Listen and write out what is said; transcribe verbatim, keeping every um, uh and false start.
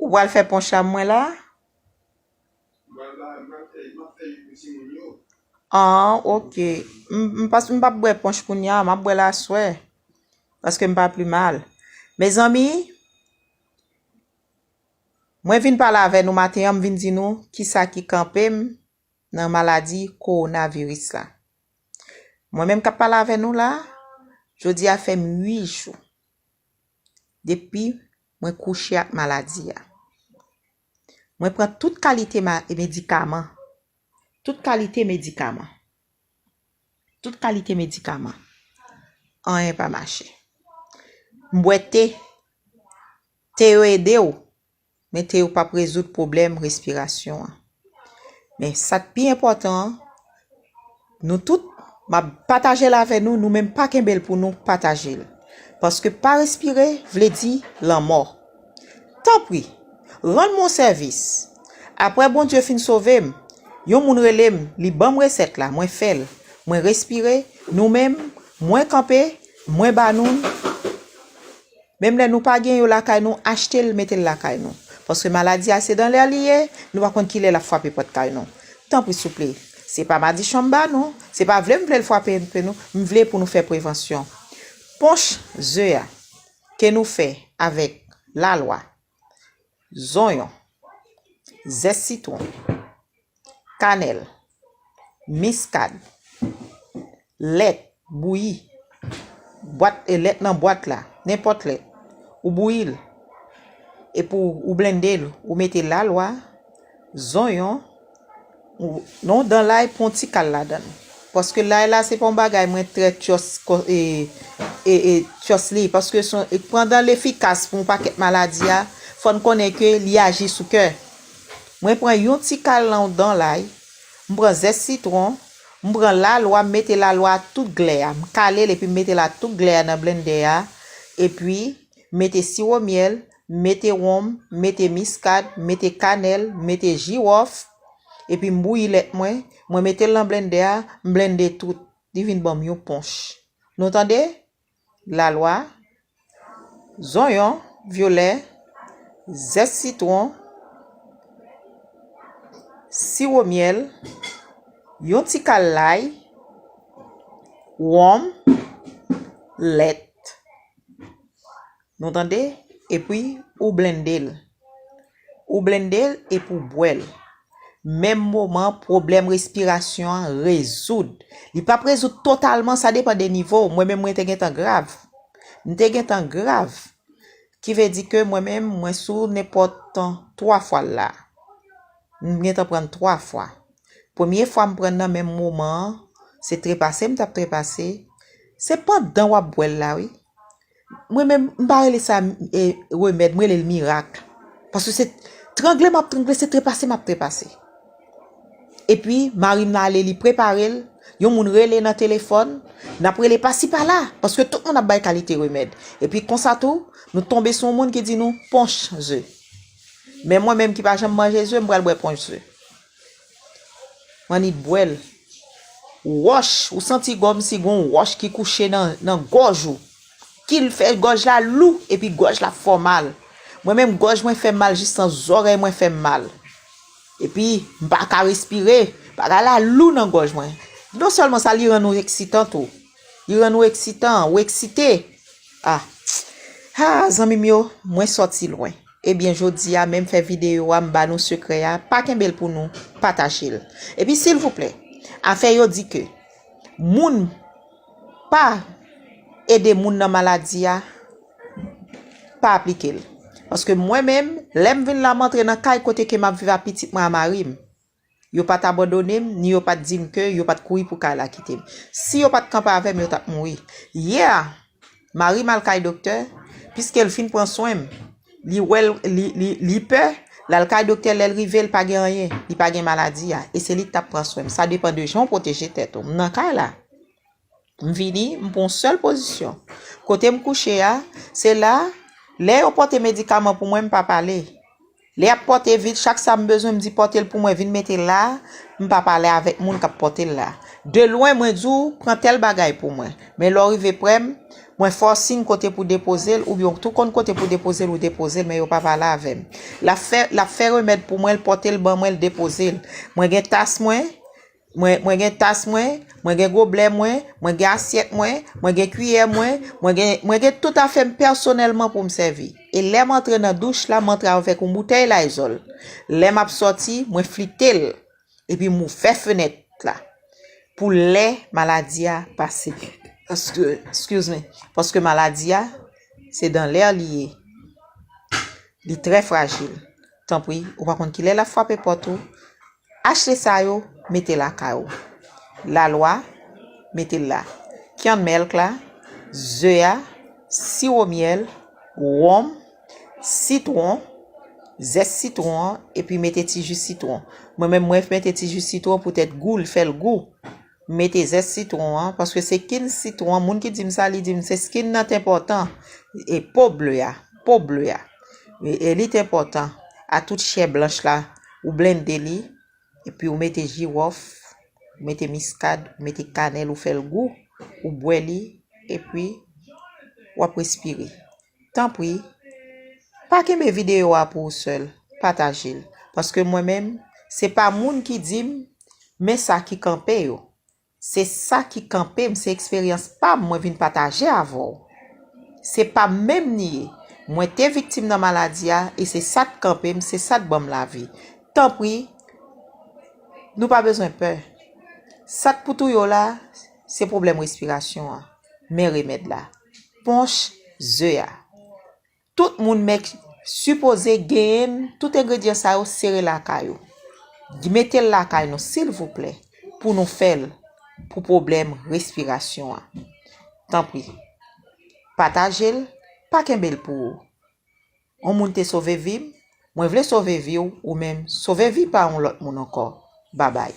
Ou pral fè ponch la mwen la? Ah, ok. M, m pas, m p ap bwè ponch kounye a, m ap bwè l aswè. Paske m pa pi mal. Mezanmi, mwen vin pale avè nou maten an, m vin di nou kisa ki kanpe m nan maladi kowonaviris la. Mwen menm k ap pale avè nou la, jodi a fè m uit jou depi mwen kouche ak maladi a. Mwen pran tout kalite ma-, medikaman. Tout kalite medikaman. Tout kalite medikaman. Anyen pa mache. M bwè te. Te yo ede w, men te yo p ap rezoud pwoblèm respirasyon an. Men sa k pi enpòtan an, nou tout, m ap pataje l avè nou, nou menm pa kenbe l pou nou, pataje l. Paske pa respire vle di lanmò. Tanpri, rann mwen yon sèvis. Apre Bondye fin sove m, yon moun rele m, li ban m resèt la, mwen fè l. Mwen respire, nou menm, mwen kanpe, mwen ba nou l. Menm lè nou pa gen yo lakay nou, achte l, mete l lakay nou. Paske maladi a se dan lè li ye, nou pa konn ki lè l ap frape pòt kay nou. Tanpri souple, se pa madichon m ba nou, se pa vle m vle l frape nou, m vle pou nou fè prevansyon. Ponch ze a ke nou fè avèk lalwa, zonyon, zès sitwon, kanèl, miskad, lèt bouyi, bwat, e, lèt nan bwat la, nenpòt lèt, ou bouyi l, epi w, ou blende l, ou mete lalwa, zonyon, ou, non, dan lay, pran yon ti kal ladan l. Paske lay la, se pa yon bagay mwen trè tyòs, e, e, e, tyòs li. Paske son, e, pandan l efikas pou yon pakèt maladi a, fò n konnen ke li aji sou kè. Mwen pran yon ti kal nan yon dan lay, m pran zès sitwon, m pran lalwa, m mete lalwa a tout glè a. M kale l epi m mete l a tout glè a nan blendè a. Epi, m mete siwo myèl, m mete wonm, m mete miskad, m mete kanèl, m mete jiwòf. Epi m bouyi lèt mwen, mwen mete l nan blendè a, m blende tout. Li vin ban m yon ponch. Nou tande? Lalwa, zonyon vyolè, zès sitwon, siwo myèl, yon ti kal lay, wonm, lèt. Nou tande? Epi ou blende l. Ou blende l epi w bwè l. Menm moman, pwoblèm respirasyon an rezoud. Li p ap rezoud totalman, sa depann de nivo w. Mwen menm, mwen te gentan grav. M te gentan grav. Ki vle di ke mwen menm, mwen sou nenpòt twa fwa l la. M gentan pran l twa fwa. Premye fwa m pran nan menm moman an, se trepase m t ap trepase. Se pandan w ap bwè l la, wi. Mwen menm, m pa rele sa, e, remèd, mwen rele l mirak. Paske se trangle m ap trangle, se trepase m ap trepase. Epi, mari m nan ale, li prepare l, yon moun rele nan telefòn, n ap rele pasi pala, paske tout moun ap bay kalite remèd. Epi konsa tou, nou tonbe sou yon moun ki di nou ponch ze. Men mwen menm ki pa janm manje ze, m pral bwè ponch ze. M annik bwè l. Wòch, ou santi kòmsi gon wòch ki kouche nan, nan gòj ou. Ki l fè gòj la lou, epi gòj la fè w mal. Mwen menm, gòj mwen fè m mal jis nan zòrèy mwen fè m mal. Epi, m pa ka respire. Bagay la lou nan gòj mwen. Non sèlman sa, li rann ou eksitan tou. Li rann ou eksitan, ou eksite. Ah. Ah, zanmi m yo, mwen sòti lwen. Ebyen, jodi a, menm fè videyo a, m ba nou sekrè a, pa kenbe l pou nou, pataje l. Epi, silvouplè, afè yo di ke moun pa ede moun nan maladi a, pa aplike l. Paske mwen menm, lè m vin la, m antre nan kay kote ke m ap viv ak pitit mwen a mari m. Yo pa t abandone m, ni yo pa t di m ke yo pa t kouri pou kay la kite m. Si yo pa t kanpe avè m, yo t ap mouri. Yè a, mari m al kay doktè, piske l fin pran swen m. Li wè l, li, li, li pè, l al kay doktè, lè l rive, l pa gen anyen, li pa gen maladi a, e se li k t ap pran swen m. Sa depann de jan w pwoteje tèt ou. M nan kay la. M vini, m pran yon sèl pozisyon. Kote m kouche a, se la, lè yo pote medikaman pou mwen, m pa pale. Lè y ap pote vit, chak sa m bezwen, m di pote l pou mwen, vin mete l la, m pa pale avèk moun k ap pote l la. De lwen, mwen di w, pran tèl bagay pou mwen. Men lè w rive prè m, mwen fè w siy kote pou depoze l, oubyen w tou konn kote pou depoze l, ou depoze l, men yo pa pale avè m. L ap fè, l ap fè remèd pou mwen, l pote l ban mwen, l depoze l. Mwen gen tas mwen, mwen, mwen gen tas mwen, mwen gen goblè mwen, mwen gen asyèt mwen, mwen gen kiyè mwen, mwen gen, mwen gen tout afè m pèsonèlman pou m sèvi. E lè m antre nan douch la, m antre avèk yon boutèy Lysol. Lè m ap sòti, mwen flite l. Epi m ouvè fenèt la pou lè maladi a pase. Paske, excuse me, paske maladi a, se dan lè li ye. Li trè frajil. Tanpri, ou pa konn kilè l ap frape pòt ou. Achte sa yo, mete lakay ou. Lalwa, mete l la. Canned milk la, ze a, siwo myèl, wonm, sitwon, zès sitwon an, epi mete ti ji sitwon. Mwen menm, mwen mete ti ji sitwon poutèt gou, l fè l gou. M mete zès sitwon an, paske se skin sitwon an, moun ki di m sa, li di m se skin nan t enpòtan. E po ble a, po ble a. E, e li t enpòtan. A tout chè blanch la, ou blende li, epi ou mete jiwòf, ou mete miskad, ou mete kanèl, ou fè l gou, ou bwè li, epi w ap respire. Tanpri, pa kenbe videyo a pou ou sèl, pataje l. Paske mwen menm, se pa moun ki di m, men sa ki kanpe yo. Se sa ki kanpe m, se eksperyans pa m mwen vin pataje avè w. Se pa m menm ni ye. Mwen te viktim nan maladi a, e se sa t kanpe m, se sa t ban m lavi. Tanpri, nou pa bezwen pè. Sa k pou touye w la, se pwoblèm respirasyon an. Men remèd la. Ponch ze a. Tout moun mèk sipoze genyen tout engredyan sa yo sere lakay ou. Mete l lakay nou, silvouplè, pou nou fè l pou pwoblèm respirasyon an. Tanpri, pataje l, pa kenbe l pou ou. Yon moun te sove vi m, mwen vle sove vi w, ou menm, sove vi pa yon lòt moun ankò. Babay.